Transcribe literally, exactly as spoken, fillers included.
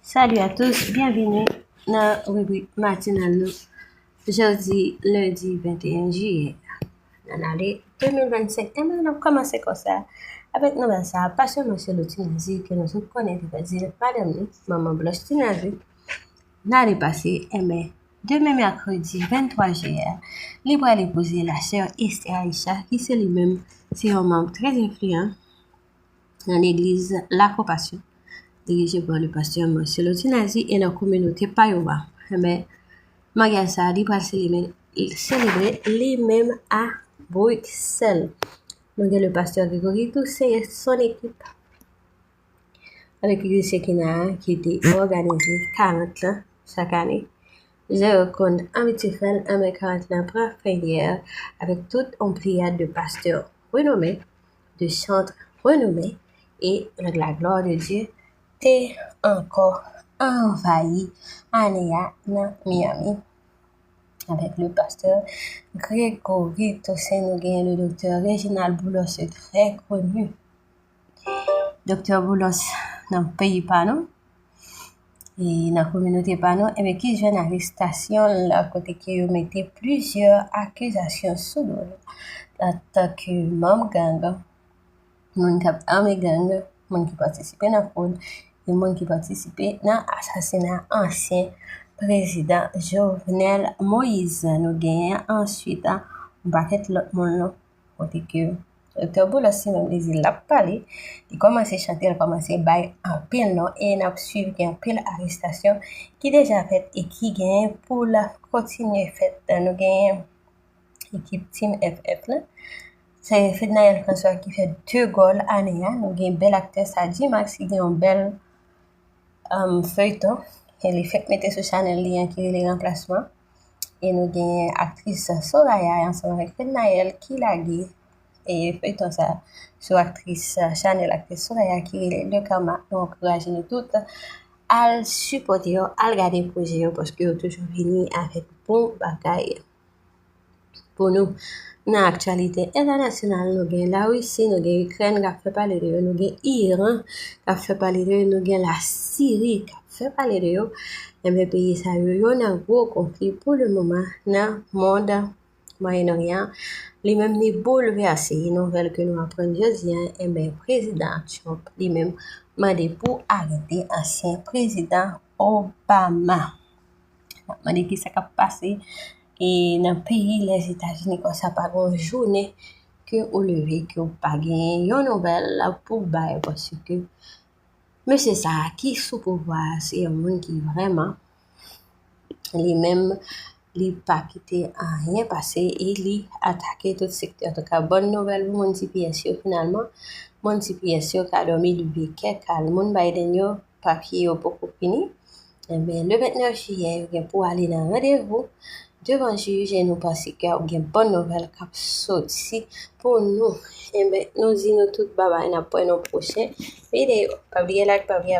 Salut à tous, bienvenue nan ribrik matinal nou. Jodi lendi venteyen jiyè nan lane de mil vennsenk. Enben, n ap kòmanse konsa avèk nouvèl sa a. Pastè Marcello Tinazi, ke nou tout konnen, ki fè di madanm li, manman Blanche Tinazi, lane pase, enben, demen mèkredi venntwa jiyè, li pral epouze la sè Esther Aisha, ki se li menm, se yon manm trè enfliyan nan legliz La Compassion, dirije pa le pastè Marcello Tinazi e nan kominote pa yo a. Enben, maryaj sa a, li pral selebre, selebre li menm a Briksèl. Nou gen le pastè Gregory Toussaint e son ekip avèk legliz Shekinah a ki te òganize karant lan chak ane. Jan yo konn abitye fè l, enben karant lan pran fen yè avèk tout yon pliyad de pastè renome, de chant renome, e la gloire de Dieu te ankò anvayi ane a nan Miami. Avèk le pastè Gregory Toussaint, nou genyen le doktè Reginald Boulos, trè koni. Doktè Boulos nan peyi pa nou, e nan kominote pa nou, enben, ki jwenn arestasyon l, kote ke yo mete plizyè akizasyon sou do l antanke manm gang, moun k ap ame gang, moun ki patisipe nan fwod, e moun ki patisipe nan asasina ansyen prezidan Jovenel Moïse. Nou genyen answit yon pakèt lòt moun, non, kote ke doktè Boulos li menm li di l ap pale, li kòmanse chante, li kòmanse bay anpil non, e n ap swiv gen anpil arestasyon ki deja fèt e ki genyen pou l kontinye fèt. Nou genyen ekip Team F F la. Se Fednaelle François ki fè de gòl ane a. Nou gen bèl aktè sa, G-Max, ki gen yon bèl um, feyton. E li fèk mete sou chanèl li an ki rele Ranplasman. E nou gen aktris Soraya ansanm avèk Fednaelle ki lage e feyton sa sou aktris, chanèl aktris Soraya ki rele Le Karma. Nou ankouraje nou tout al sipòte yo, al gade pwojè yo, paske yo toujou vini avèk bon bagay pou nou. Nan aktyalite entènasyonal, nou gen Larisi, nou gen Ikrèn k ap fè pale de yo, nou gen Iran k ap fè pale de yo, nou gen Lasiri k ap fè pale de yo. Enben, peyi sa yo, yo nan gwo konfli pou le moman nan mond Mwayen Oryan. Li menm, li boulvèse. Nouvèl ke nou aprann jodi a, enben, prezidan Trump li menm mande pou arete ansyen prezidan Obama. N ap mande kisa k ap pase e nan peyi Lèzetazini, konsa pa gen yon jounen ke ou leve ke ou pa genyen yon nouvèl pou bay, paske mesye sa a ki sou pouvwa a se yon moun ki vrèman, li menm, li pa kite anyen pase e li atake tout sektè. Antouka, bòn nouvèl pou moun T P S yo, finalman, moun T P S yo ka dòmi leve kè kal. Moun Biden yo, papye yo poko fini. Enben, le ventnèf jiyè, yo gen pou ale nan randevou devan jij e nou panse ke ap gen bòn nouvèl k ap soti pou nou. Enben, nou di nou tout babay, n ap wè nan pwochen videyo. Pa bliye like, pa bliye